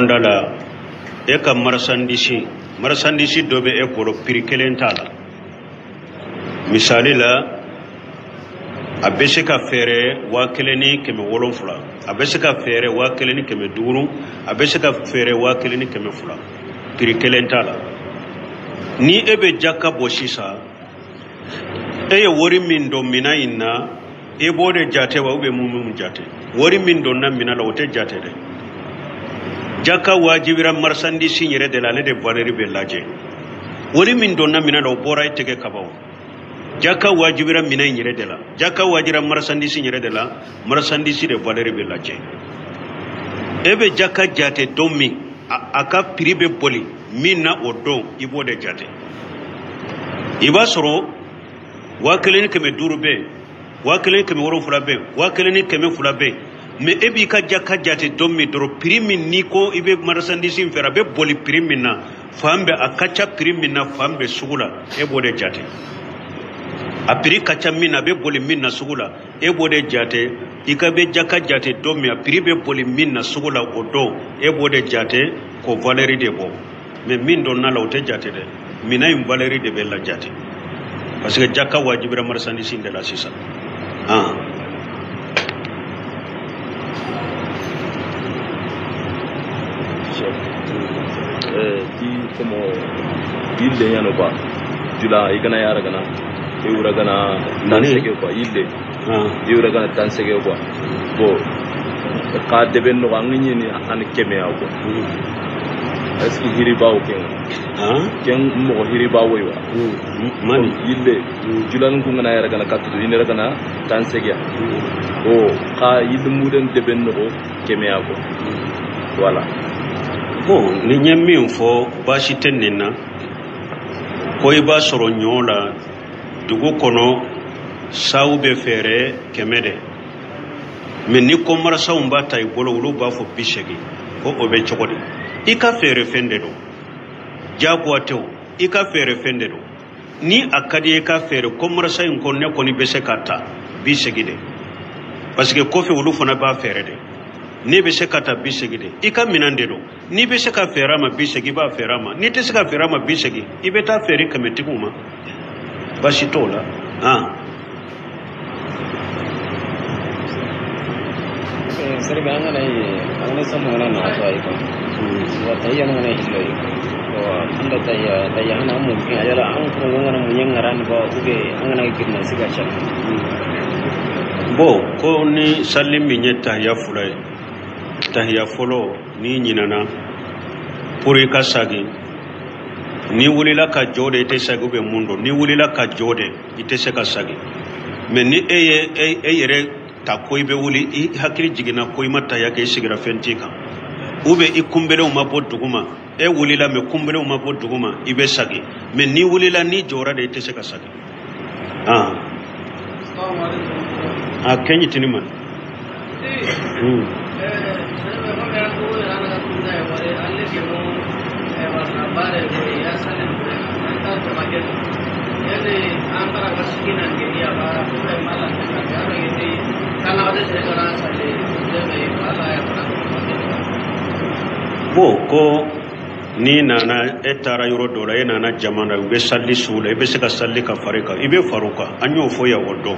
Da la e ka marchandise dɔ bɛ e bolo prix kelen t'a la. Misali la, a bɛ se ka feere 1700, a bɛ se ka feere 1500, a bɛ se ka feere 1200, prix kelen t'a la. Ni e bɛ jaka bɔ sisan, e ye wari min don minan in na, e b'o de jate wa ou bien mun jate? Wari min donna minan la, o tɛ jate dɛ. Jaka wajibira marchandise yɛrɛ de la, ale de valeur bɛ lajɛ. Wari min donna minan la, o bɔra e tɛgɛ kaban. Jaka wajibira minan in yɛrɛ de la, jaka wajibira marchandise yɛrɛ de la, marchandise de valeur bɛ lajɛ. E bɛ jaka jate don min, a ka prix bɛ boli min na o don, i b'o de jate. I b'a sɔrɔ 1500 bɛ yen, 1700 bɛ yen, 1200 bɛ yen. Mais e b'i ka jaka jate don min dɔrɔn, prix min n'i ko i bɛ marchandise in feere, a bɛ boli prix min na fan bɛɛ, a ka ca prix min na fan bɛɛ sugu la, e b'o de jate. A prix ka ca min na, a bɛ boli min na sugu la, e b'o de jate. I ka bɛ jaka jate don min, a prix bɛ boli min na sugu la o don, e b'o de jate k'o valeur de bɔ. Mais min donna la, o tɛ jate dɛ. Minɛn in valeur de bɛ la jate, parce que jaka wajibira marchandise in de la sisan. Ti como yille yano quoi, jula i gana yara gana i wura gana tan sege quoi, yille i wura gana tan sege quoi. Bon, ka debe no an ñini an keme ya quoi. Est-ce que hiriba o ken ken mo hiriba woy wa mani yille jula ngu ngana yara gana katu ina gana tan sege o ka yille muden debe no keme ya quoi. Voilà. Bon, ni n ye min fɔ, baasi tɛ nin na. Ko i b'a sɔrɔ ɲɔ la dugu kɔnɔ, saw bɛ feere 100 de, mais ni commerçantw b'a ta i bolo, olu b'a fɔ 80, ko o bɛ cogo di? I ka feere fɛn de don, diyagoya tɛ o, i ka feere fɛn de don. Ni a ka di i ka feere, commerçant in ko ne kɔni bɛ se ka ta 80 de, parce que kɔfɛ olu fana b'a feere de. N'i bɛ se ka ta 80 de, i ka minɛn de don. N'i bɛ se ka feere a ma 80, i b'a feere a ma. N'i tɛ se ka feere a ma 80, i bɛ taa feere 100tigiw ma, baasi t'o la. Seri an kana ye an kana samu kana na to ai ko wa tayya ngana hillo wa anda tayya tayya ana mun kin ayala an ko ngana mun ngara ni ba uge an kana kirna siga cha. Bon, ko ni salli min ye tahiya fula ye, tahiya fɔlɔ n'i ɲinana pour i ka sagi, n'i wulila ka jɔ de i tɛ sagi, ou bien mun don, n'i wulila ka jɔ de i tɛ se ka sagi. Mais ni e ye e yɛrɛ ta ko i bɛ wuli, i hakili jiginna ko i ma tahiya kɛ, i sigira fɛn t'i kan, ou bien i kunbɛlenw ma bɔ dugu ma, e wulila mais kunbɛlenw ma bɔ dugu ma, i bɛ sagi. Mais n'i wulila n'i jɔra de i tɛ se ka sagi. A kɛɲi tini ma. Bon, ko n'i nana, e taara yɔrɔ dɔ la, e nana jama na, u bɛ sali sugu la, i bɛ se ka sali ka fara i kan, i bɛ fara o kan. An y'o fɔ yan o don.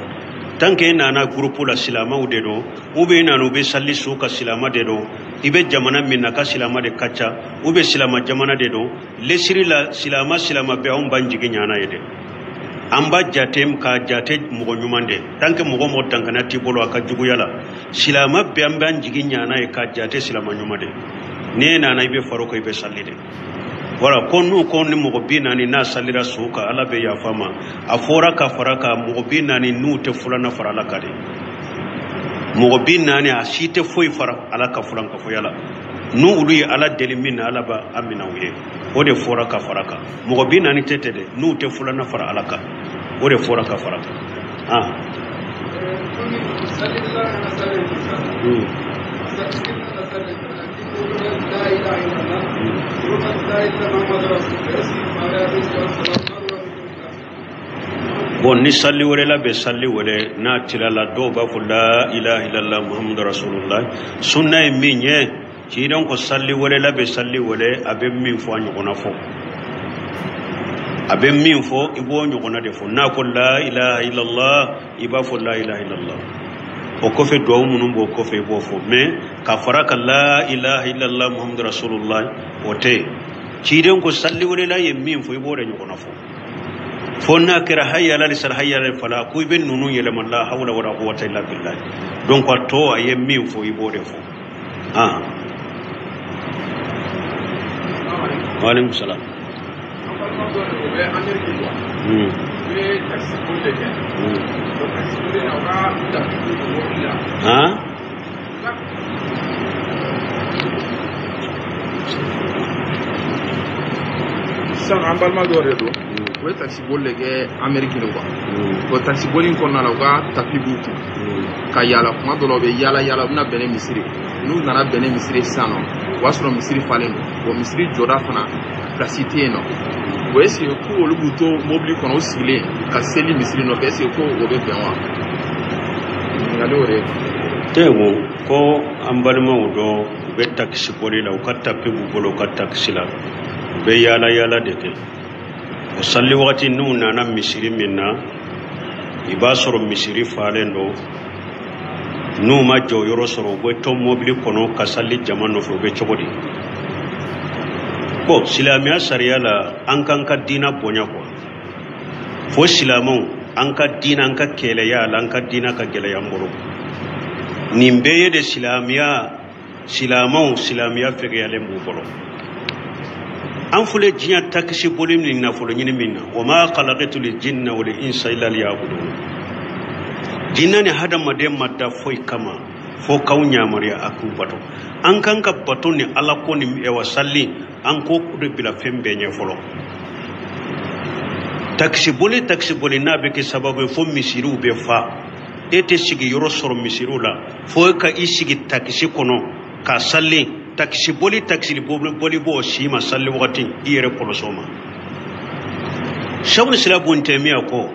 Tant que e nana groupe la, silamɛw de don, ou bien i nana u bɛ sali su ka silamɛ de don, i bɛ jamana min na ka silamɛ de ka ca, ou bien silamɛ jamana de don, lesiri la silamɛ silamɛ bɛɛ, anw b'an jigi ɲana ye dɛ. An b'a jate k'a jate mɔgɔ ɲuman de. Tant que mɔgɔ mɔgɔ dankana t'i bolo a ka juguya la, silamɛ bɛɛ an b'an jigi ɲana ye k'a jate silamɛ ɲuman de. N'e nana i bɛ fara o kan, i bɛ sali de. Voilà, ko n'u ko ni mɔgɔ 40 n'a salira so kan, Ala bɛ yafa ma. A fɔra ka fara kan, mɔgɔ 40 n'u tɛ fulanna fara Ala kan dɛ. Mɔgɔ 40 a si tɛ foyi fara Ala ka fulankafoya la. N'u olu ye Ala deli min na, Ala b'a minɛ u ye. O de fɔra ka fara kan. Mɔgɔ 40 tɛ tɛ dɛ, n'u tɛ fulanna fara Ala kan. O de fɔra ka fara kan. Bon, ni salli wɛrɛ bɛ salli wɛrɛ n'a tilala, dɔw b'a fɔ la ilaha illallah muhammadu rasulullah. Sunna ye min ye, Ciden ko salli welela bɛ salli wele, a bɛ min fɔ a ɲɔgɔnna fɔ, a bɛ min fɔ i b'o ɲɔgɔnna de fɔ. N'a ko la ilaha illallah, i b'a fɔ la ilaha illallah. O kɔfɛ duwawu minnu b'o kɔfɛ i b'o fɔ, mais ka fara ka la ilaha illallah muhammadu rasulullah o tɛ yen. Ciden ko salli welela ye min fɔ i b'o de ɲɔgɔnna fɔ. Fo n'a kɛra hayya alal sal hayya alal fala, ko i bɛ ninnu yɛlɛma la hawla wala quwwata illa billah. Donc a tɔ a ye min fɔ i b'o de fɔ. Wa alaikum salam. Sisan an balima dɔw de don, u bɛ taxi boli de kɛ Amérique de quoi. Bon, taxi boli in kɔnɔna la, u ka tapis b'u kun ka yaala. Kuma dɔ la u bɛ yaala yaala, u bɛna bɛn ni misiri. N'u nana bɛn ni misiri sisan nɔ, o b'a sɔrɔ misiri falen don. Bon, misiri jɔda fana place tɛ yen nɔ. Bon, est ce que ko olu b'u to mobili kɔnɔ u sigilen ka seli misiri nɔfɛ, est ce que ko o bɛ bɛn wa? Ɲininkali o de ye. Tewo ko an balimaw dɔ u bɛ takisi boli la, u ka tapi b'u bolo u ka takisi la, u bɛ yaala yaala de kɛ. O salli wagati n'u nana misiri min na, i b'a sɔrɔ misiri falen don. N'u ma jɔ yɔrɔ sɔrɔ, u bɛ to mobili kɔnɔ ka salli jama nɔfɛ. U bɛ cogo di? Bon, silamɛya sariya la, an k'an ka diina bonya quoi. Fo silamɛw an ka diina, an ka kɛlɛya la, an ka diina ka gɛlɛya an bolo. Nin bɛɛ ye de silamɛya, silamɛw silamɛya fɛgɛyalen b'u bolo. An filɛ diɲɛ takisi boli min, nafolo ɲini min na, wa ma khalaqtu lil jinna wal insa illa liya'budun. Jinna ni hadamaden ma da foyi kama fo k'aw yamaruya a k'u bato. An kan ka bato ni ala ko ni ɛwa salli, an k'o de bila fɛn bɛɛ ɲɛ fɔlɔ. Takisi boli, takisi boli n'a bɛ kɛ sababu ye fo misiriw bɛ fa, e tɛ sigi yɔrɔ sɔrɔ misiriw la, fo e ka i sigi takisi kɔnɔ ka salli. Takisi boli, takisi boli b'o si ma salli wagati i yɛrɛ kɔlɔsɔ ma. Shaykhul Islam Ibn Taymiyyah ko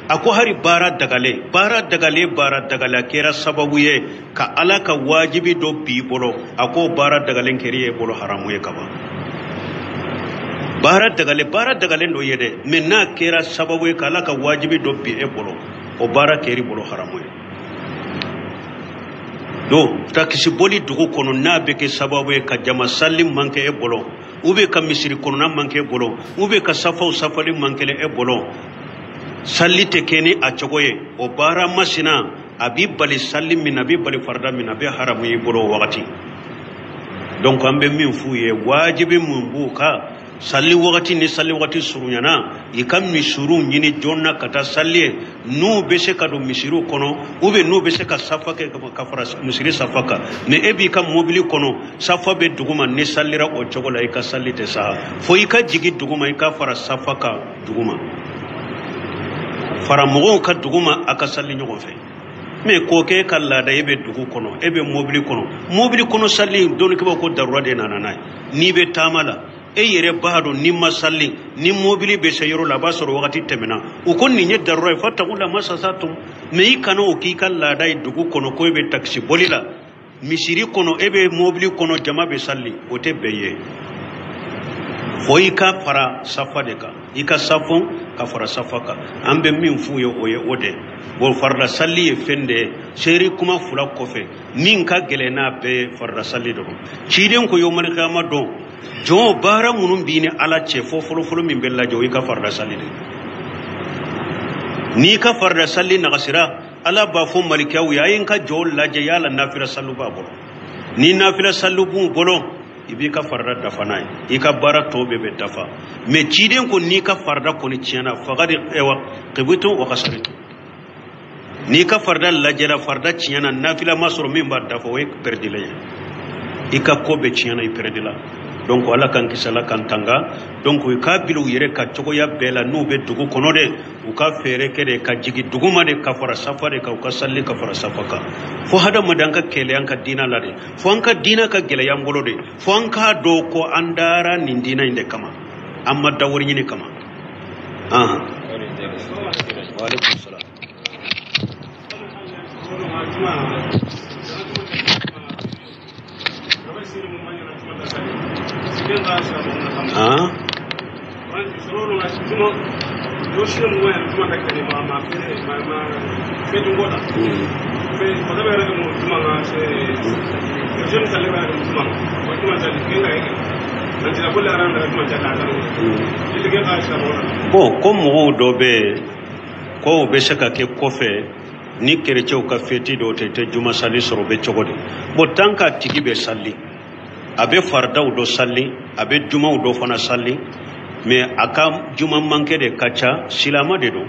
a ko hari baara dagalen, baara dagalen, baara dagalen a kɛra sababu ye ka ala ka wajibi dɔ b'i bolo, a ko baara dagalen kɛra e bolo haramu ye kaban. Baara dagalen, baara dagalen dɔ ye dɛ, mais n'a kɛra sababu ye ka ala ka wajibi dɔ bi e bolo, o baara kɛra i bolo haramu ye. Donc takisi boli dugu kɔnɔ n'a bɛ kɛ sababu ye ka jama salli man kɛ e bolo, ou bien ka misiri kɔnɔna man kɛ e bolo, ou bien ka safaw safali man kɛ e bolo, salli tɛ kɛ ni a cogo ye, o baara masina a b'i bali salli min na, a b'i bali farida min na, a bɛ haramu y'i bolo o wagati. Donc an bɛ min f'u ye, wajibi mun b'u kan salli wagati ni salli wagati surunyana, i ka misiriw ɲini joona ka taa salli ye. N'u bɛ se ka don misiriw kɔnɔ, ou bien n'u bɛ se ka safa kɛ ka fara misiri safa kan, mais e b'i ka mobili kɔnɔ, safa bɛ duguma, ni sallira o cogo la i ka salli tɛ sa, fo i ka jigin duguma, i ka fara safa kan duguma, fara mɔgɔw ka duguma, a ka salli ɲɔgɔn fɛ. Mais k'o kɛ e ka laada, e bɛ dugu kɔnɔ, e bɛ mobili kɔnɔ, mobili kɔnɔ salli dɔnnikɛbaw ko darura de nana n'a ye. N'i bɛ taama la, e yɛrɛ b'a dɔn n'i ma salli, ni mobili bɛ se yɔrɔ la, a b'a sɔrɔ wagati tɛmɛna. U ko nin ye darura ye, fatakula masasatum. Mais i kana o k'i ka laada ye dugu kɔnɔ, ko e bɛ takisi boli la misiri kɔnɔ, e bɛ mobili kɔnɔ, jama bɛ salli, o tɛ bɛn ye. Fo i ka fara safa de kan, i ka safon ka fara safa kan. An bɛ min f'u ye o ye o de. Bon, farida salli ye fɛn de ye, seeri kuma fila kɔfɛ min ka gɛlɛn n'a bɛɛ ye farida salli dɔrɔn. Ciden ko yomali kiyama don, jɔn baara minnu b'i ni ala cɛ, fo fɔlɔfɔlɔ min bɛ lajɛ o y'i ka farida salli de. N'i ka farida salli nagasira, ala b'a fɔ malikaw ye, a ye n ka jɔw lajɛ, yala nafila sallu b'a bolo. Ni nafila sallu b'u bolo, i b'i ka farida dafa n'a ye, i ka baara tɔ bɛɛ bɛ dafa. Mais ciden ko n'i ka farida kɔni tiɲɛna, fagadi ɛwa kibitu wa kasaritu. N'i ka farida lajɛra, farida tiɲɛna, nafila ma sɔrɔ min b'a dafa, o ye pɛrɛdila ye. I ka ko bɛɛ tiɲɛna, i pɛrɛdila. Donc ala k'an kisi, ala k'an tanga. Donc u k'a bila u yɛrɛ ka cogoya bɛɛ la, n'u bɛ dugu kɔnɔ de, u ka fɛɛrɛ kɛ de ka jigin duguma de, ka fara safa de kan, u ka salli ka fara safa kan. Fo hadamaden an ka kɛlɛ an ka diina la de, fo an ka diina ka gɛlɛya an bolo de, fo an k'a dɔn ko an dara nin diina in de kama, an ma da wari ɲini kama. Wa alaikum salam. Ah? Bon, ko mɔgɔw dɔ bɛ yen ko o bɛ se ka kɛ kɔfɛ ni kerecɛw ka feti dɔw tɛ tɛ juma sali sɔrɔ o bɛ cogo di? Bon, tant qu'a tigi bɛ sali, a bɛ faridaw dɔ sali, a bɛ jumaw dɔ fana sali, mais a ka juma manqué de ka ca, silama de don,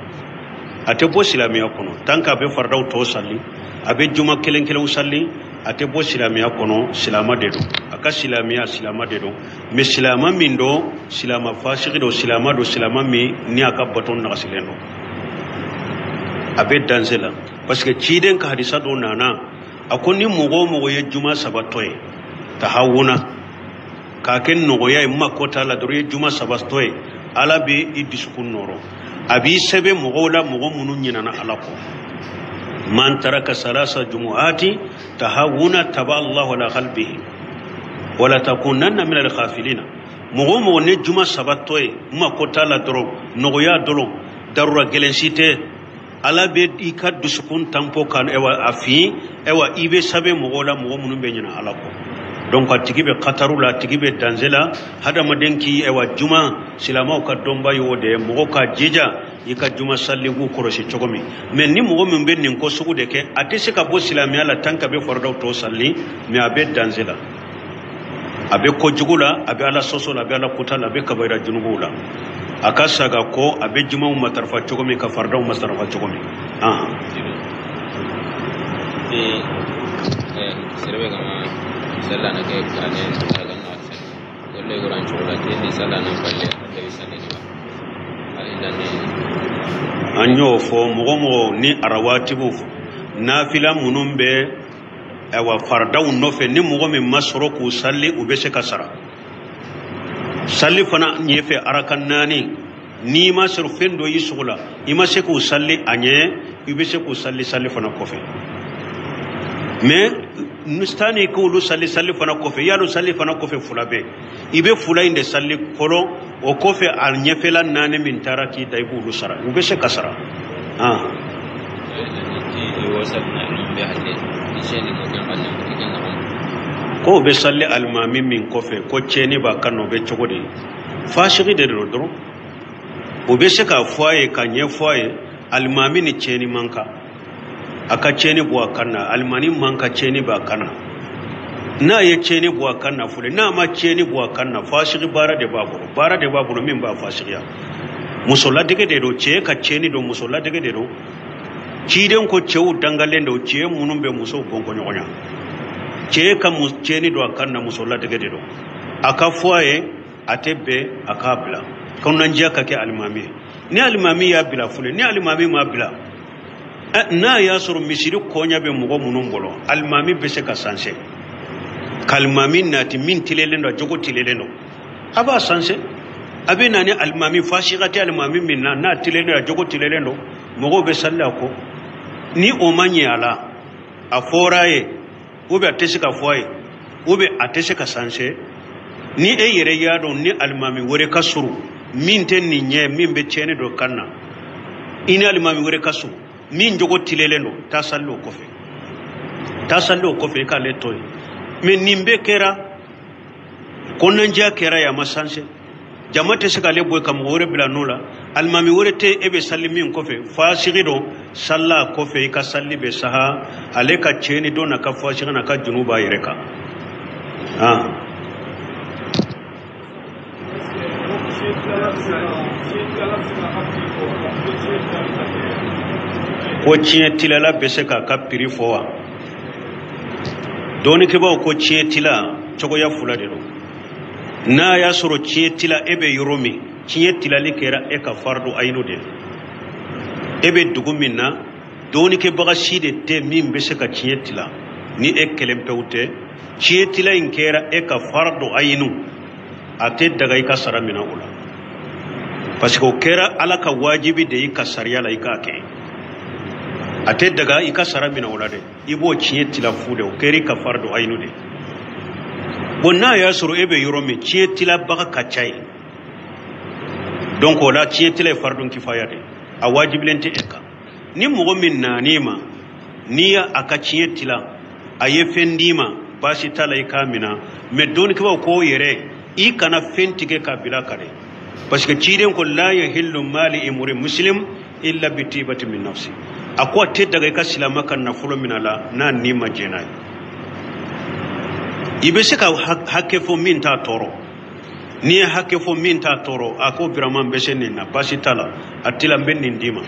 a tɛ bɔ silamɛya kɔnɔ. Tant qu'a bɛ faridaw tɔ sali, a bɛ juma kelen kelenw sali, a tɛ bɔ silamɛya kɔnɔ, silama de don. A ka silamɛya silama de don, mais silama min don, silama fasigi don, silama don, silama min ni a ka bato nagasilen don, a bɛ danger la. Parce que ciden ka hadisa dɔ nana, a ko ni mɔgɔ o mɔgɔ ye juma saba tɔ ye tahawuna, k'a kɛ nɔgɔya ye, mako t'a la dɔrɔn, i ye juma saba tɔ ye, Ala bɛ i dusukun nɔrɔ, a b'i sɛbɛn mɔgɔw la mɔgɔ minnu ɲinɛna Ala kɔ. Man taraka salasa jumu'ati tahawuna taba Allahu ala qalbihi wala takunanna min al-ghafilina. Mɔgɔ o mɔgɔ ni juma saba tɔ ye, mako t'a la dɔrɔn, nɔgɔya dɔrɔn, darura gɛlɛn si tɛ, Ala bɛ i ka dusukun tanpo ka ɛwa a fin, ɛwa i bɛ sɛbɛn mɔgɔw la mɔgɔ minnu bɛ ɲinɛ Ala kɔ. Donc a tigi bɛ kataru la, a tigi bɛ danger la. Hadamaden k'i ɛwa juma, silamɛw ka dɔnba y'o de ye, mɔgɔ ka jija i ka juma sali k'u kɔlɔsi cogo min. Mais ni mɔgɔ min bɛ nin ko sugu de kɛ, a tɛ se ka bɔ silamɛya la tant que a bɛ faridaw tɔ sali, mais a bɛ danger la, a bɛ kojugu la, a bɛ Ala sɔsɔ la, a bɛ Ala kuta la, a bɛ kabayira junubuw la. A ka saga kɔ, a bɛ jumaw matarafa cogo min, ka faridaw matarafa cogo min. An y'o fɔ, mɔgɔ mɔgɔ ni arawatibu nafila minnu bɛ ɛwa faridaw nɔfɛ, ni mɔgɔ min ma sɔrɔ k'u sali, u bɛ se ka sara. Sali fana ɲɛfɛ araka naani, n'i ma sɔrɔ fɛn dɔ y'i sogo la, i ma se k'u sali a ɲɛ, i bɛ se k'u sali sali fana kɔfɛ. Mais sani k'olu sali sali fana kɔfɛ, i y'a dɔn sali fana kɔfɛ fila bɛ, i bɛ fila in de sali fɔlɔ, o kɔfɛ a ɲɛfɛla naani min taara k'i da, i b'olu sara, u bɛ se ka sara. Ko bɛ sali alimami min kɔfɛ, ko tiɲɛni b'a kan na, o bɛ cogo di? Fasigi de don dɔrɔn, o bɛ se k'a fɔ a ye, ka ɲɛfɔ a ye, alimami ni tiɲɛni man kan, a ka tiɲɛni bɔ a kan na, alimami man ka tiɲɛni b'a kan na. N'a ye tiɲɛni bɔ a kan na fɔlɔ, n'a ma tiɲɛni bɔ a kan na, fasigi baara de b'a bolo, baara de b'a bolo min b'a fasigiya. Muso ladege de don, cɛ ka tiɲɛni don, muso ladege de don. Ciden ko cɛw dangalen don, cɛ minnu bɛ musow bɔnkɔɲɔgɔnya, cɛ ka tiɲɛni don a kan na, muso ladege de don. A ka fɔ a ye, a tɛ bɛn, a k'a bila kɔnɔnajɛya ka kɛ alimami ye. Ni alimami y'a bila fɔlɔ, ni alimami m'a bila, n'a y'a sɔrɔ misiri kɔɲa bɛ mɔgɔ minnu bolo, alimami bɛ se ka sansɛ k'alimami nati min tilelen don, a jogo tilelen don, a b'a sansɛ. A bɛ na ni alimami fasiga tɛ alimami min na, n'a tilelen don, a jogo tilelen don, mɔgɔw bɛ sali a kɔ. Ni o ma ɲɛ a la, a fɔra a ye, ou bien a tɛ se ka fɔ a ye, ou bien a tɛ se ka sansɛ. Ni e yɛrɛ y'a dɔn ni alimami wɛrɛ ka surun min tɛ nin ɲɛ, min bɛ tiɲɛni dɔ kan na, i ni alimami wɛrɛ ka surun min jogo tilelen don, taa sali o kɔfɛ, taa sali o kɔfɛ, i k'ale to yen. Mais nin bɛɛ kɛra, kɔnɔnajɛya kɛra yen, a ma sansɛ, jama tɛ se k'ale bɔ yen ka mɔgɔ wɛrɛ bila n'o la, alimami wɛrɛ tɛ e bɛ sali min kɔfɛ, fasigi don, sali a kɔfɛ, i ka sali bɛ saha, ale ka tiɲɛni don n'a ka fasigi n'a ka junu b'a yɛrɛ kan. Ko tiɲɛ tilala bɛ se k'a ka piri fɔ wa? Dɔnnikɛbaaw ko tiɲɛ tila cogoya fila de don. N'a y'a sɔrɔ tiɲɛ tila e bɛ yɔrɔ min, tiɲɛ tilali kɛra e ka fardu ayinu de ye. E bɛ dugu min na, dɔnnikɛbaga si de tɛ min bɛ se ka tiɲɛ tila ni e kelen pewu tɛ. Tiɲɛ tila in kɛra e ka fardu ayinu, a tɛ daga i ka sara minɛ o la, parce que o kɛra Ala ka wajibi de ye i ka sariya la i k'a kɛ. A tɛ daga i ka sara minɛ o la dɛ, i b'o tiɲɛ tila fu de, o kɛra i ka fardu ayinu de. Bon n'a y'a sɔrɔ e bɛ yɔrɔ min tiɲɛ tilabaga ka ca yen, donc o la tiɲɛ tila ye faridun kifaya de, a wajibilen tɛ e kan. Ni mɔgɔ min nan'i ma n'i y'a a ka tiɲɛ tila, a ye fɛn d'i ma, baasi t'a la, i k'a minɛ. Mais dɔnnikɛbaaw k'o yɛrɛ i kana fɛn tigɛ k'a bila kan dɛ, parce que ciden ko la yahillu mali imri muslim illa bi tibati min nafsi. A ko a tɛ daga i ka silamɛ ka nafolo minɛ la n'a ni ma jɛn n'a ye. I bɛ se ka hakɛ fɔ min t'a tɔɔrɔ, n'i ye hakɛ fɔ min t'a tɔɔrɔ, a ko vraiment n bɛ se nin na, baasi t'a la, a tila n bɛ nin d'i ma,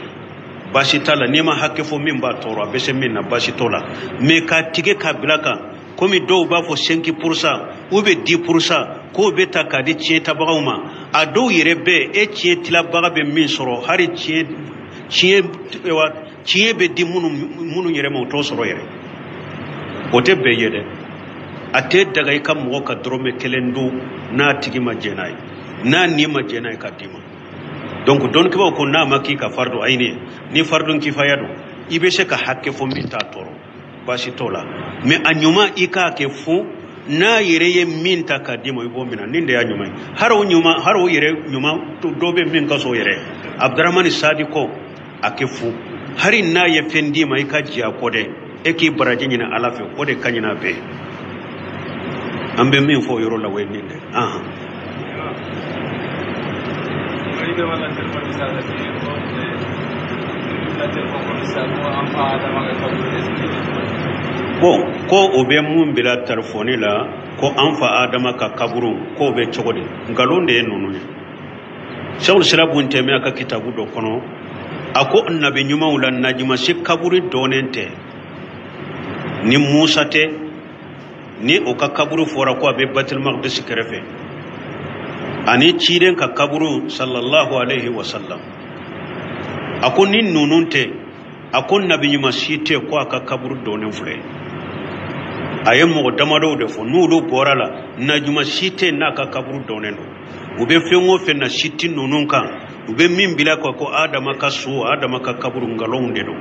baasi t'a la. N'i ma hakɛ fɔ min b'a tɔɔrɔ, a bɛ se min na, baasi t'o la. Mais k'a tigɛ k'a bila kan, komi dɔw b'a fɔ 5% ou bien 10% k'o bɛ ta k'a di tiɲɛ tabagaw ma, a dɔw yɛrɛ bɛ e tiɲɛ tilabaga bɛ min sɔrɔ, hali tiɲɛ bɛ di minnu yɛrɛ ma, o t'o sɔrɔ yɛrɛ. O tɛ bɛn ye dɛ. A tɛ daga i ka mɔgɔ ka dɔrɔmɛ kelen dun n'a tigi ma jɛn n'a ye, n'a ni ma jɛn n'a ye k'a d'i ma. Donc dɔnnikɛbaaw ko n'a ma k'i ka fardu ayini ye, ni fardun kifaya don, i bɛ se ka hakɛ fɔ min t'a tɔɔrɔ, baasi t'o la. Mais a ɲuman i k'a kɛ fo n'a yɛrɛ ye min ta k'a d'i ma, i b'o minɛ. Nin de y'a ɲuman ye. Hali o ɲuman, hali o yɛrɛ ɲuman dɔ bɛ min ka so yɛrɛ. Abudramani Sadi ko a kɛ fu, hali n'a ye fɛn d'i ma, i ka jɛ a kɔ dɛ, e k'i baraji ɲini Ala fɛ, o de ka ɲi n'a bɛɛ ye. An bɛ min fɔ o yɔrɔ la, o ye nin de ye. Bon, ko o bɛ mun bila telefɔni la, ko an fa Adama ka kaburu k'o bɛ cogo di? Nkalon de ye ninnu ye. Sɛkul Islam Ibn Taymiya ka kitabu dɔ kɔnɔ, a ko nabi ɲumanw la najumasi kaburu dɔnnen tɛ ni Musa tɛ, ni o ka kaburu fɔra ko a bɛ Batil Maqdis kɛrɛfɛ, ani ciden ka kaburu sallallahu alaihi wa sallam. A ko ni ninnu tɛ, a ko nabi ɲuman si tɛ ko a ka kaburu dɔnnen filɛ. A ye mɔgɔ damadɔw de fɔ, n'olu bɔra la, najuma si tɛ n'a ka kaburu dɔnnen don. U bɛ fɛn o fɛn na siti ninnu kan, u bɛ min bila ko Adama ka so, Adama ka kaburu, nkalonw de don.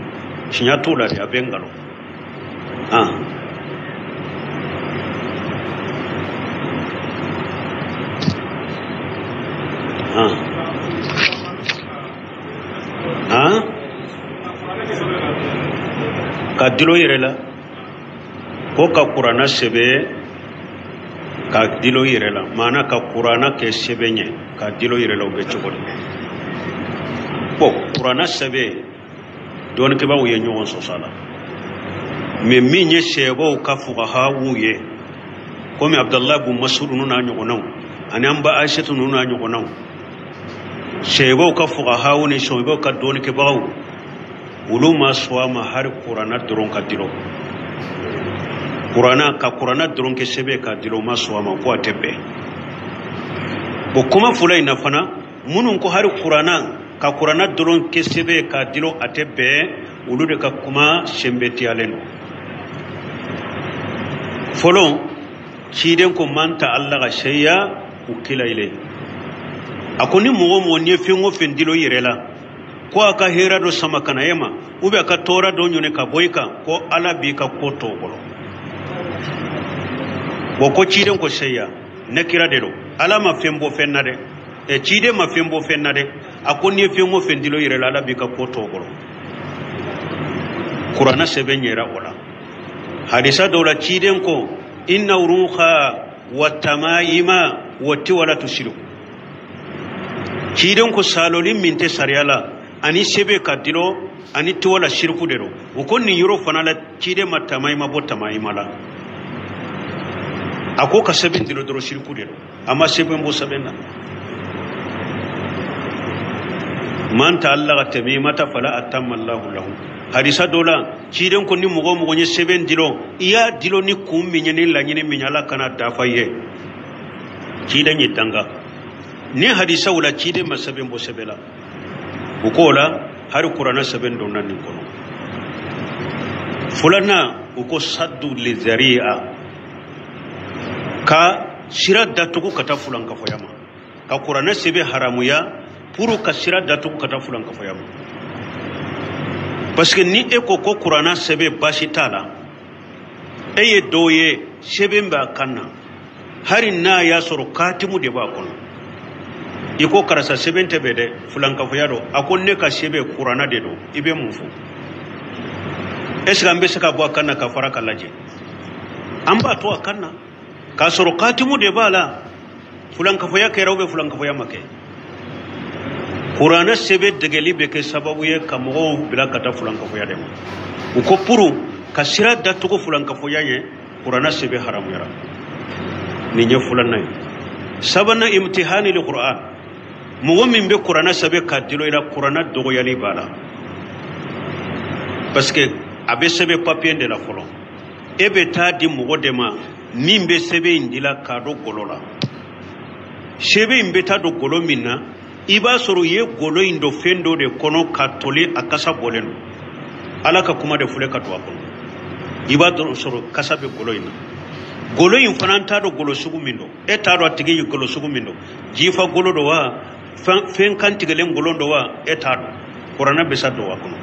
Tiɲɛ t'o la dɛ, a bɛ nkalon. Ka dilo yɛrɛ la, ko ka kuranna sɛbɛn ka dilo yɛrɛ la, maana ka kuranna kɛ sɛbɛn ye ka dilo yɛrɛ la, o bɛ cogo di? Bon, kuranna sɛbɛn dɔnnikɛbaaw ye ɲɔgɔn sɔsɔ a la, mais min ye sɛbɛw ka fuqahaw ye, komi Abdallah bun Masud ninnu n'a ɲɔgɔnnaw, ani an ba Aïssatu ninnu n'a ɲɔgɔnnaw, sɛbɛw ka fuqahaw ni sɛbɛw ka dɔnnikɛbagaw, olu ma sɔn a ma hali kuranna dɔrɔn ka dilo. Kuranna ka kuranna dɔrɔn kɛ sɛbɛn ka dilo, ma sɔn a ma, ko a tɛ bɛn. Bon, kuma fɔlɔ in na fana, minnu ko hali kuranna ka kuranna dɔrɔn kɛ sɛbɛn ka dilo a tɛ bɛn, olu de ka kuma sɛnbɛtiyalen don. Fɔlɔ, ciden ko man ta Allah ka seya u kila ile. A ko ni mɔgɔ o mɔgɔ n'i ye fɛn o fɛn dilo i yɛrɛ la, ko a ka hɛrɛ dɔ sama ka na e ma, ou bien a ka tɔɔrɔ dɔ ɲini ka bɔ i kan, ko Ala b'i ka ko tɔ bolo. Bon, ko ciden ko seya ne kira de don, Ala ma fɛn bɔ fɛn na dɛ, ciden ma fɛn bɔ fɛn na dɛ. A ko n'i ye fɛn o fɛn dilo i yɛrɛ la, Ala b'i ka ko tɔ bolo. Kuranna sɛbɛn ɲɛra o la. Hadisa dɔw la, ciden ko inna ruha wa tamayima wa tiwala tusiru. Ciden ko saloli min tɛ sariya la, ani sɛbɛn ka dilo, ani tiwala siriku de don. O ko nin yɔrɔ fana la, ciden ma tamayima bɔ tamayima la. A ko ka sɛbɛn dilo dɔrɔn siriku de don, a ma sɛbɛn bɔ sɛbɛn na. Man ta'allaqa tamimata fala atamma Allahu lahu. Hadisa dɔ la, ciden ko ni mɔgɔ o mɔgɔ ye sɛbɛn dilo, i y'a dilo ni kun min ye, ni laɲini min ye, Ala kana dafa i ye. Ciden ye danga. Ni hadisaw la, ciden ma sɛbɛn bɔ sɛbɛn la. U k'o la, hali kuranna sɛbɛn donna nin kɔnɔ. Filanan, u ko saddu lizari'a, ka sira datugu ka taa fulankafoya ma, ka kuranɛ sɛbɛn haramuya pour ka sira datugu ka taa fulankafoya ma. Parce que ni e ko ko kuranɛ sɛbɛn baasi t'a la, e ye dɔw ye sɛbɛn b'a kan na, Hari n'a y'a sɔrɔ katimu de b'a kɔnɔ. I ko karisa sɛbɛn tɛ bɛn dɛ, fulankafoya don. A ko ne ka sɛbɛn kuranna de don. I bɛ mun fɔ? Est ce que an bɛ se ka bɔ a kan na ka fara ka lajɛ? An b'a to a kan na k'a sɔrɔ katimu de b'a la. Fulankafoya kɛra ou bien fulankafoya ma kɛ? Kuranɛ sɛbɛn degeli bɛ kɛ sababu ye ka mɔgɔw bila ka taa fulankafoya de ma. U ko puru ka sira datugu fulankafoya ye, kuranɛ sɛbɛn haramuyara. Nin ye filanan ye. Sabanan, imtihani li Qur'an. Mɔgɔ min bɛ kuranɛ sɛbɛn ka dilo i la, kuranɛ dɔgɔyali b'a la. Parce que a bɛ sɛbɛn papier de la fɔlɔ. E bɛ taa di mɔgɔ de ma min bɛ sɛbɛn in dila k'a don golo la. Sɛbɛn in bɛ taa don golo min na, i b'a sɔrɔ u ye golo in don fɛn dɔ de kɔnɔ ka toli, a kasa bɔlen don. Ala ka kuma de filɛ ka don a kɔnɔ. I b'a sɔrɔ kasa bɛ golo in na. Golo in fana t'a dɔn golo sugu min don. E t'a dɔn a tigi ye golo sugu min don. Jifa golo don wa? Fɛn kantigɛlen golo don wa? E t'a dɔn. Kuranɛ bɛ sa don a kɔnɔ.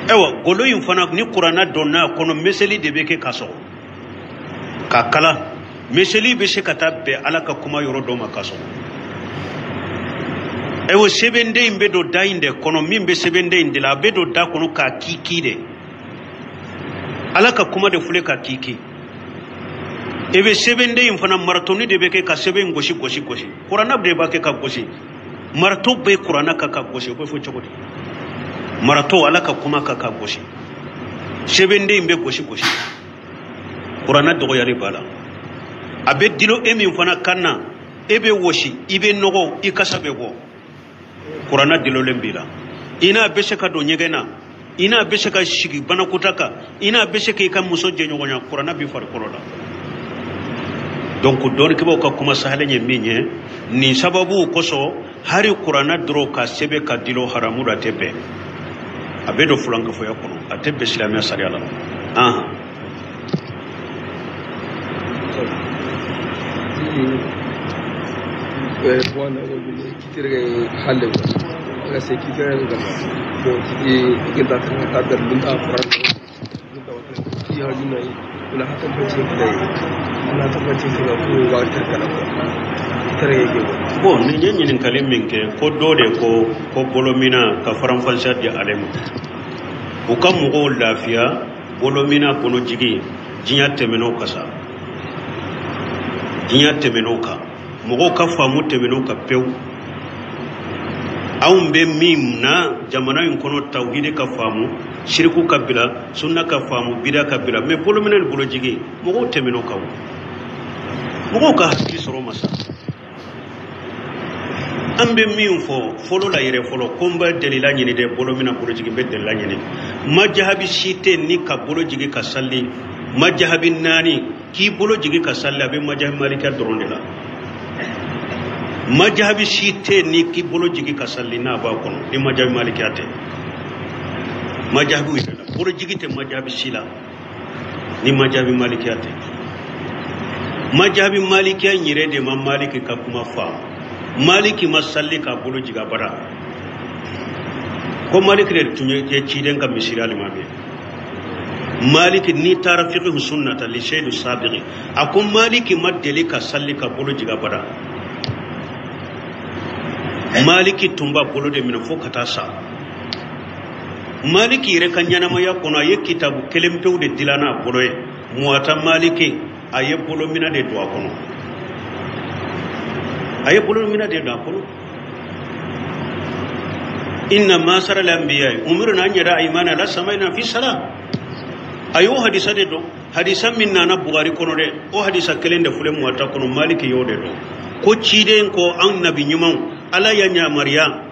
Ayiwa, golo in fana ni kuranɛ donna a kɔnɔ, meseli de bɛ kɛ ka sɔgɔ ka kala. Meseli bɛ se ka taa bɛn Ala ka kuma yɔrɔ dɔ ma ka sɔgɔ. Ayiwa, sɛbɛnden in bɛ don da in de kɔnɔ. Min bɛ sɛbɛnden in de la, a bɛ don da kɔnɔ k'a kiki de. Ala ka kuma de filɛ ka kiki. I bɛ sɛbɛnden in fana, maratoni de bɛ kɛ ka sɛbɛn in gosi gosi gosi. Kuranɛ de b'a kɛ ka gosi. Marato bɛ kuranɛ kan ka gosi, o bɛ fɔ cogo di? Marato Ala ka kuma kan ka gosi. Sɛbɛnden in bɛ gosi gosi. Kuranɛ dɔgɔyali b'a la. A bɛ dilo e min fana kan na, e bɛ wɔsi, i bɛ nɔgɔ, i kasa bɛ bɔ. Kuranɛ dilolen b'i la. I n'a bɛ se ka don ɲɛgɛn na, i n'a bɛ se ka sigi banakɔta kan, i n'a bɛ se k'i ka muso jɛɲɔgɔnya, kuranɛ b'i farikolo la. Donc dɔnnikɛbaaw ka kuma sahalen ye min ye, nin sababu kosɔn hari kuranɛ dɔrɔn ka sɛbɛn ka dilo haramu la, a tɛ bɛn. A bɛ don fulankafoya kɔnɔ, a tɛ bɛn silamɛya sariya la. Bon, ni ye ɲininkali min kɛ, ko dɔ de ko bolomina ka faranfasiya di ale ma. U ka mɔgɔw lafiya, bolomina kɔnɔjigi, diɲɛ tɛmɛn'o kan sa. Diɲɛ tɛmɛn'o kan. Mɔgɔw ka faamu tɛmɛn'o kan pewu. Anw bɛ min na jamana in kɔnɔ, tawhidi ka faamu, siriku ka bila, sunna ka faamu, bida ka bila, mais bolominɛ ni bolojigi, mɔgɔw tɛmɛn'o kan o. Mɔgɔw ka hakili sɔrɔ ma sa. An bɛ min fɔ fɔlɔ la yɛrɛ fɔlɔ, ko n bɛ delila ɲini dɛ, bolomina bolojigi n bɛ delila ɲini. Majahabi si tɛ ni ka bolo jigi ka sali. Majahabi naani k'i bolo jigi ka sali, a bɛ majahabi malika dɔrɔn de la. Majahabi si tɛ ni k'i bolo jigi ka sali n'a b'a kɔnɔ, ni majahabi malikiya tɛ. Majahabiw yɛrɛ la, bolo jigi tɛ majahabi si la ni majahabi malikiya tɛ. Majahabi malikiya in yɛrɛ de ma Maliki ka kuma faamu. Maliki ma sali k'a bolo jigi abada. Ko Maliki de tun ye ciden ka misiri alimami ye. Maliki n'i taara fiqhu sunnata li shaydu sabiqi, a ko Maliki ma deli ka sali ka bolo jigi abada. Maliki tun b'a bolo de minɛ fo ka taa sa. Maliki yɛrɛ ka ɲɛnamaya kɔnɔ, a ye kitabu kelen pewu de dilan n'a bolo ye. Muwata Maliki, a ye bolomina de don a kɔnɔ. A ye bolomina de don a kɔnɔ. Inna masara al-anbiya umirna an yada aymana la samaina fi salam. A y'o hadisa de dɔn. Hadisa min nana Bukhari kɔnɔ dɛ, o hadisa kelen de filɛ Muwata kɔnɔ, Maliki y'o de dɔn. Ko ciden ko an nabi ɲumanw, Ala y'a yamaruya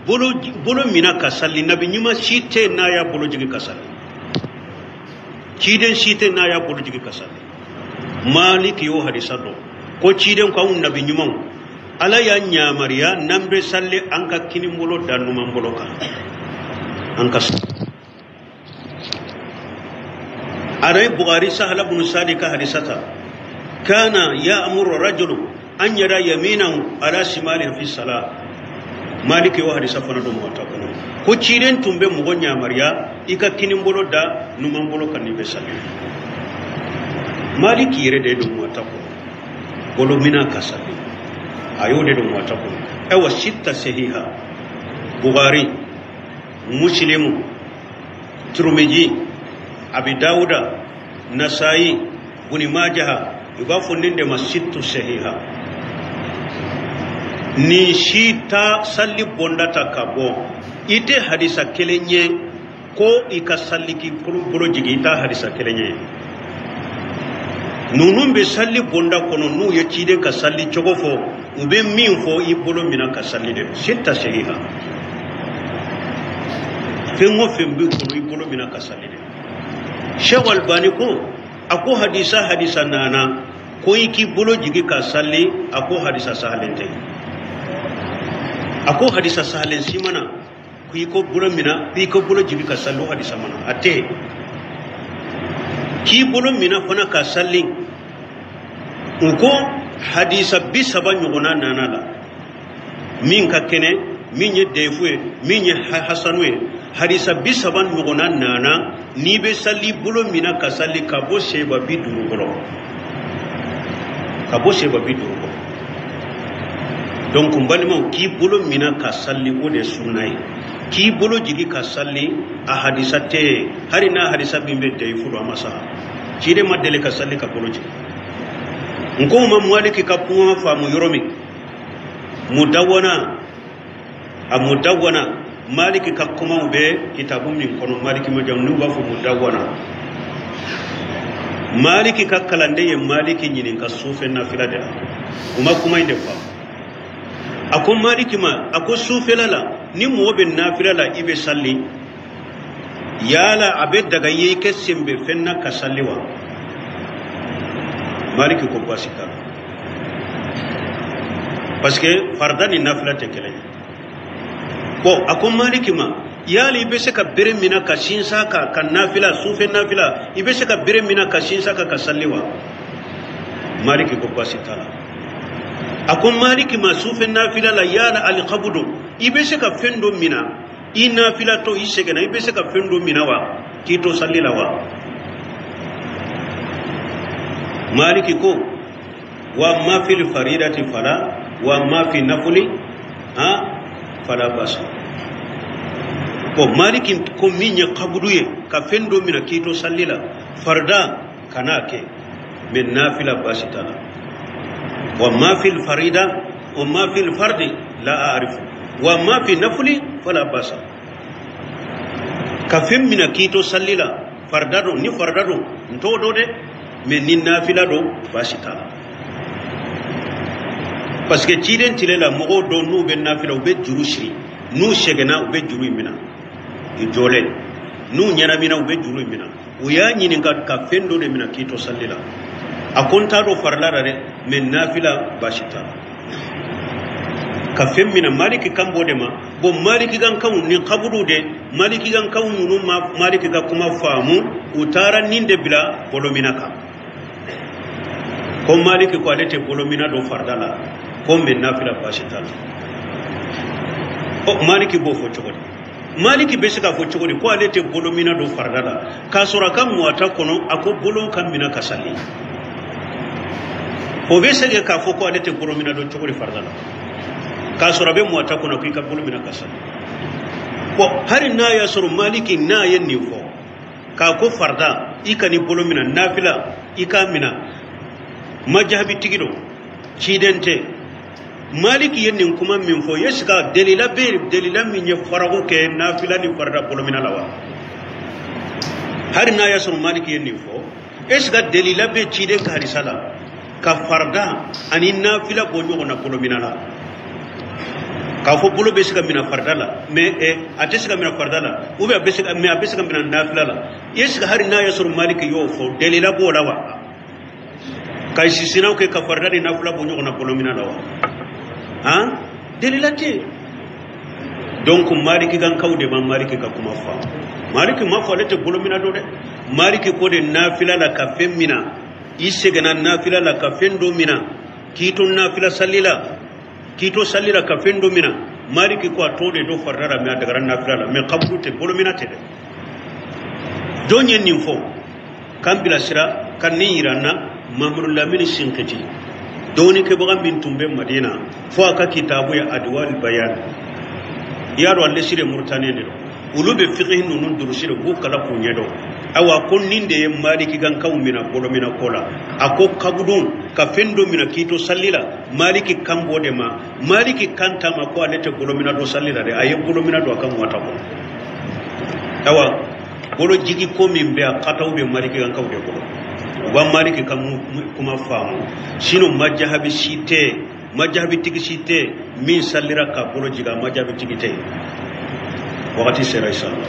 bolo mina ka sali. Nabi ɲuman si tɛ n'a y'a bolo jigi ka sali. Ciden si tɛ n'a y'a bolo jigi ka sali. Maliki y'o hadisa dɔn. Ko ciden ko anw nabi ɲumanw, Ala y'a yamaruya n'an bɛ sali an ka kini bolo da numan bolo kan, an ka sali. A Bukhari Sahala bin Sadi ka hadisa ta. Kana ya'muru rajulu an yara yaminan ala shimalihi fi salah. Maliki y'o hadisa fana don Muwata kɔnɔ. Ko ciden tun bɛ mɔgɔ yamaruya i ka kini bolo da numan bolo kan n'i bɛ sali. Maliki yɛrɛ de don Muwata kɔnɔ. Bolo mina ka salli a y'o de don muwata kɔnɔ. Ayiwa sitta sahiha Bukhari, Muslimu, Tirmidhi, Abi Dawuda, Nasa'i, Ibn Majah, u b'a fɔ nin de ma sittu sahiha. Nin si ta salli bonda ta ka bɔ i tɛ hadisa kelen ye ko i ka salli k'i bolo jigin, i t'a hadisa kelen ye. Ninnu bɛ salli bonda kɔnɔ, n'u ye ciden ka salli cogo fɔ, u bɛ min fɔ i bolo minɛ ka salli de sitta sahiha. Fɛn o fɛn b'i kɔnɔ i bolo minɛ ka salli de. Sheikh Albani ko a ko hadisa nana ko i k'i bolo jigin ka salli, a ko hadisa sahalen tɛ. A ko hadisa sahalen si mana ko i ko bolo minɛ, i ko bolo jigin ka salli, o hadisa mana a tɛ. K'i bolo minɛ fana ka salli, u ko hadisa 30 ɲɔgɔnna nana la min ka kɛnɛ, min ye defu ye, min ye hasanu ye. Hadisa 30 ɲɔgɔnna nana n'i bɛ salli bolo minɛ ka salli ka bɔ seba 50 kɔrɔ, ka bɔ seba 50 kɔrɔ. Donc n balimaw, k'i bolo minɛ ka salli o de sunna ye. K'i bolo jigi ka salli a hadisa tɛ yen, hali n'a hadisa min bɛ defu don a ma sa. Ciden ma deli ka salli ka bolo jigi. N ko ma Maliki ka kuma faamu yɔrɔ min, mudawana a mudawana Maliki ka kumaw bɛ kitabu min kɔnɔ, Maliki ma jamu n'u b'a fɔ mudawana. Maliki ka kalanden ye Maliki ɲininka sufɛ nafila de la, u ma kuma in de faamu. A ko Maliki ma, a ko sufɛla la ni mɔgɔ bɛ nafila la i bɛ salli, yala a bɛ daga i ye i kɛ senbɛ fɛn na ka salli wa? Maliki ko baasi t'a la, parce que farida ni nafila tɛ kelen ye. Bon, a ko Maliki ma, yala i bɛ se ka bere minɛ ka sinsin kan ka nafila, sufɛ nafila, i bɛ se ka bere minɛ ka sinsin kan ka salli wa? Maliki ko baasi t'a la. A ko Maliki ma, sufɛ nafila la yala alikabudu, i bɛ se ka fɛn dɔ minɛ i nafila to i sɛgɛnna, i bɛ se ka fɛn dɔ minɛ wa k'i to salli la wa? Maliki ko wa ma fil faridati fala wa ma fi nafuli ha fala basa. Bon, Maliki ko min ye kabudu ye ka fɛn dɔ minɛ k'i to salli la, farida kana kɛ, mais nafila baasi t'a la. Wa ma fil farida wa ma fil fardi la a'rifu wa ma fi nafuli fala basa. Ka fɛn minɛ k'i to salli la, farida don ni farida don n t'o dɔn dɛ, mais ni nafila don baasi t'a la. Parce que ciden tile la mɔgɔw dɔw n'u bɛ nafila u bɛ juru siri, n'u sɛgɛnna u bɛ juru in minɛ i jɔlen, n'u ɲɛnamina u bɛ juru in minɛ. U y'a ɲininka ka fɛn dɔ de minɛ k'i to salli la, a ko n t'a dɔn farila la dɛ, mais nafila baasi t'a la. Ka fɛn minɛ Maliki kan b'o de ma. Bon, Maliki kan kanw ni kaburuw de, Maliki kan kanw ninnu ma Maliki ka kuma faamu, u taara nin de bila bolomina kan. Ko Maliki ko ale tɛ bolomina don farida la, ko mais nafila baasi t'a la. Ɔ, Maliki b'o fɔ cogo di? Maliki bɛ se k'a fɔ cogo di ko ale tɛ bolomina don farida la, k'a sɔrɔ a ka muwata kɔnɔ a ko bolo ka minɛ ka salli? O bɛ se k'a fɔ ko ale tɛ bolomina don cogo di farida la, k'a sɔrɔ a bɛ muwata kɔnɔ k'i ka bolo minɛ ka salli? Bon, hali n'a y'a sɔrɔ Maliki n'a ye nin fɔ k'a ko farida i ka n'i bolo minɛ, nafila i k'a minɛ, majahabitigi don, ciden tɛ. Maliki ye nin kuma min fɔ, est-ce que delila bɛ yen, delila min ye farago kɛ nafila ni farida bolomina la wa? Hali n'a y'a sɔrɔ Maliki ye nin fɔ, est-ce que delila bɛ ciden ka hadisa la ka farida ani nafila bɔ ɲɔgɔn na bolomina la, k'a fɔ bolo bɛ se ka minɛ farida la, mais a tɛ se ka minɛ farida la, ou bien a bɛ se ka, mais a bɛ se ka minɛ nafila la? Est-ce que hali n'a y'a sɔrɔ Maliki y'o fɔ, delila b'o la wa? Ka sisinaw kɛ ka farida ni nafila bɔ ɲɔgɔn na bolomina la wa? Han, delila tɛ yen. Donc Maliki kan kaw de ma Maliki ka kuma faamu. Maliki ma fɔ ale tɛ bolomina don dɛ. Maliki ko de nafila la ka fɛn minɛ, i sɛgɛnna nafila la ka fɛn dɔ minɛ k'i to nafila salli la, k'i to salli la ka fɛn dɔ minɛ, Maliki ko a t'o de don farida la, mais a dagara nafila la, mais kaburu tɛ, bolomina tɛ dɛ. Jɔn ye nin fɔ k'an bilasira ka nin yira n na? Mamadu Lamini Sinkiti. Dɔɔnikɛbaga min tun bɛ Madina fo a ka kitabu ye Adwal Bayan. I y'a dɔn ale si de Mauritanie de don. Olu bɛ fiqh ninnu durusi de b'u kala k'u ɲɛdɔn. Ayiwa ko nin de ye Maliki kankaw mina bolomina ko la. A ko kabudon ka fɛn dɔ mina k'i to sali la Maliki kan b'o de ma. Maliki kan ta ma ko ale tɛ bolomina don sali la dɛ, a ye bolomina don a ka muwata kɔnɔ. Ayiwa bolo jigi ko min bɛ a kataw bɛ Maliki kankaw de bolo. U b'a Maliki ka kuma faamu. Sinon majahabi si tɛ, majahabi tigi si tɛ min salira ka bolo jigin, a majahabi tigi tɛ. Wagati sera inshallah.